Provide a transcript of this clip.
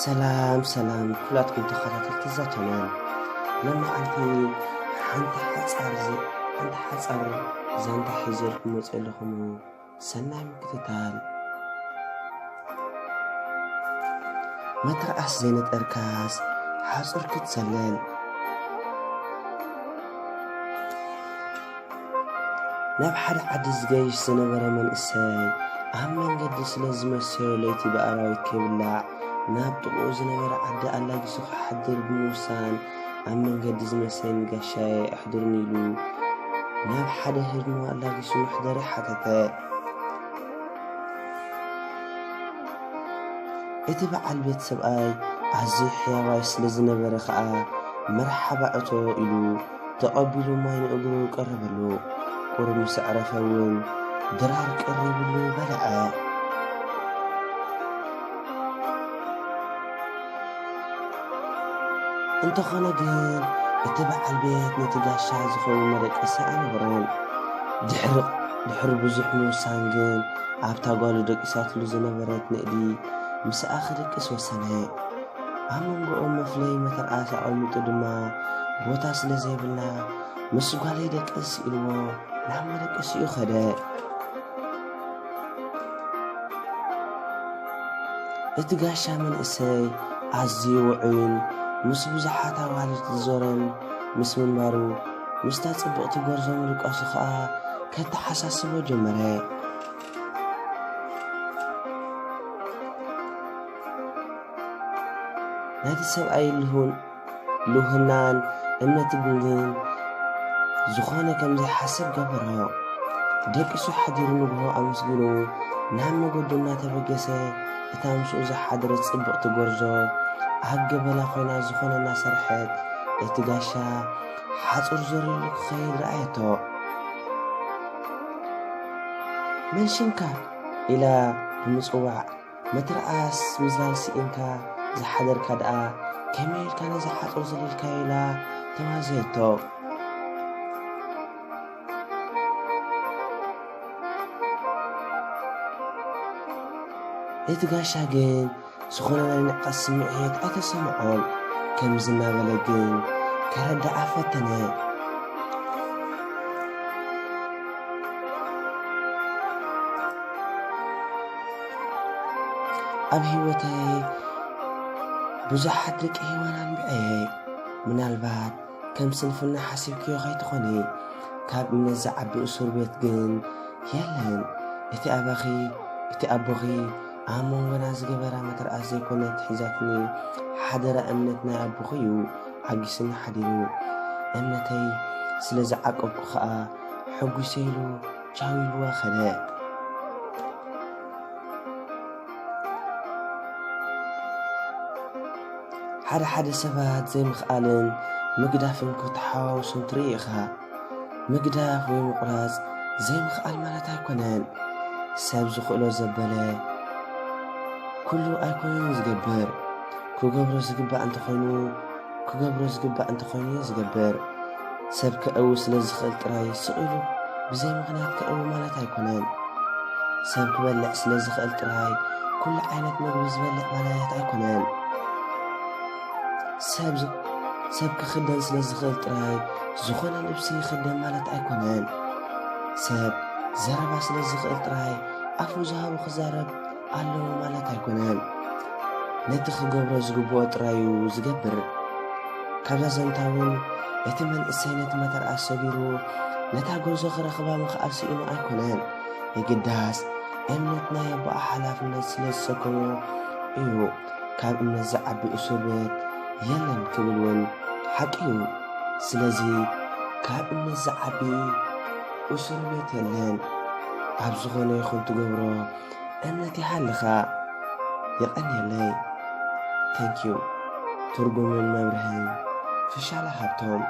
ሰላም ሰላም ኩላትኩም ተኸታተልቲ እዛ ቻናል፣ ሎማዓንቲ ሓንቲ ሓጻር ዝ- ሓንቲ ሓጻር ዛንታ ሒዘልኩም መጽእ ኣለኹም። ሰናይ ምክትታል። መትርኣስ ዘይነጠርካስ ሓጹር ክትሰለል። ናብ ሓደ ዓዲ ዝገይሽ ዝነበረ መንእሰይ፣ ኣብ መንገዲ ስለ ዝመሰዮ ለይቲ ብኣራዊት ከይብላዕ፣ ናብ ጥቕኡ ዝነበረ ዓዲ ኣላጊሱ ክሓድር ብምውሳን፣ ኣብ መንገዲ ዝመሰየኒ ጋሻየ ኣሕድርኒ ኢሉ፣ ናብ ሓደ ህድሞ ኣላጊሱ መሕደሪ ሓተተ። እቲ በዓል ቤት ሰብኣይ ኣዝዩ ሕያዋይ ስለ ዝነበረ ኸኣ፣ መርሓባ እቶ ኢሉ ተቐቢሉ ማይ ንእግሩ ቀረበሉ። ቁሩብ ምስ ኣዕረፈ እውን ድራር ቀሪብሉ በልዐ። እንተኾነ ግን፣ እቲ በዓል ቤት ነቲ ጋሻ ዝኸውን መደቀሲ ኣይነበሮን። ድሕሪ፣ ድሕሪ ብዙሕ ምውሳን ግን፣ ኣብታ ጓሉ ደቂሳትሉ ዝነበረት ንእዲ ምስኣ ክድቅስ ወሰነ። ኣብ መንጎኦም መፍለዪ መተርኣስ ኣቐሚጡ ድማ፣ ቦታ ስለ ዘይብልና፣ ምስ ጓለይ ደቅስ ኢልዎ ናብ መደቀሲኡ ኸደ። እቲ ጋሻ መንእሰይ ኣዝዩ ውዑይን ምስ ብዙሓት ኣዋልድ ዝዞረን ምስ ምንባሩ፣ ምስታ ጽብቕቲ ጎርዞ ምድቃሱ ኸኣ ከተሓሳስቦ ጀመረ። ናይቲ ሰብኣይ ልሁን ልውህናን እምነትን ግን ዝኾነ ከም ዘይሓስብ ገበሮ። ደቂሱ ሓዲሩ ንግሆ ኣመስጊኑ ናብ መገዱ እናተበገሰ፣ እታ ምስኡ ዝሓደረት ጽብቕቲ ጎርዞ ኣብ ገበላ ኮይና ዝኾነ እናሰርሐት፣ እቲ ጋሻ ሓጹር ዞር ኢሉ ክኸይድ ረኣየቶ። "መን ሽምካ?" ኢላ ብምጽዋዕ፣ ምትርኣስ ምዝላል ስኢንካ ዝሓደርካ ደኣ ከመይ ኢልካ ነዛ ሓጹር ዘለልካዮ ኢላ ተዋዘየቶ። እቲ ጋሻ ግን ዝኾነ ናይ ንዕቀት ስምዒት ኣይተሰምዖን። ከምዚ እናበለ ግን ከረድኣ ፈተነ። ኣብ ህይወተይ ብዙሓት ደቂ ሄዋን ኣንቢዐ እየ። ምናልባት ከም ስንፍና ሓሲብክዮ ከይትኾኒ፣ ካብ እምነት ዝዓቢ እሱር ቤት ግን የለን። እቲ ኣባኺ፣ እቲ ኣቦኺ ኣብ መንጎና ዝገበራ መተርኣስ ዘይኮነት ሒዛትኒ፣ ሓደራ እምነት ናይ ኣቦኺ እዩ ዓጊስኒ ሓዲሩ። እምነተይ ስለ ዝዓቀብኩ ኸኣ፣ ሕጒሰ ኢሉ ቻው ኢልዋ ኸደ። ሓደ ሓደ ሰባት ዘይምኽኣልን ምግዳፍን ክተሓዋውሶም ትርኢ ኢኻ። ምግዳፍ ወይ ምቑራጽ ዘይምኽኣል ማለት ኣይኮነን። ሰብ ዝኽእሎ ዘበለ ኩሉ ኣይኮነን ዝገብር። ክገብሮ ዝግባእ እንተኾይኑ፣ ክገብሮ ዝግባእ እንተኾይኑ እዩ ዝገብር። ሰብ ከእዊ ስለ ዝኽእል ጥራይ ስቕ ኢሉ ብዘይ ምኽንያት ከእዊ ማለት ኣይኮነን። ሰብ ክበልዕ ስለ ዝኽእል ጥራይ ኩሉ ዓይነት መግቢ ዝበልዕ ማለት ኣይኮነን። ሰብ ዝ-፣ ሰብ ክኽደን ስለ ዝኽእል ጥራይ ዝኾነ ልብሲ ይኽደን ማለት ኣይኮነን። ሰብ ዘረባ ስለ ዝኽእል ጥራይ ኣፉ ዝሃቦ ክዛረብ ኣለዎ ማለት ኣይኮነን። ነቲ ክገብሮ ዝግብኦ ጥራይ እዩ ዝገብር። ካብዛ ዛንታ እውን እቲ መንእሰይ ነቲ መተርኣስ ሰቢሩ ነታ ጎርዞ ክረኽባ ምኽኣል ስኢኑ ኣይኮነን። የግዳስ እምነት ናይ ኣቦኣ ሓላፍነት ስለ ዝሰከሞ እዩ። ካብ እምነት ዝዓቢ እሱር ቤት የለን ክብል እውን ሓቂ እዩ። ስለዚ ካብ እምነት ዝዓቢ እሱር ቤት የለን። ኣብ ዝኾነ ይኹን ትገብሮ እምነት ይሃልኻ። የቐንየለይ። Thank you። ትርጉምን መብርህን ፍሻለ ሃብቶም።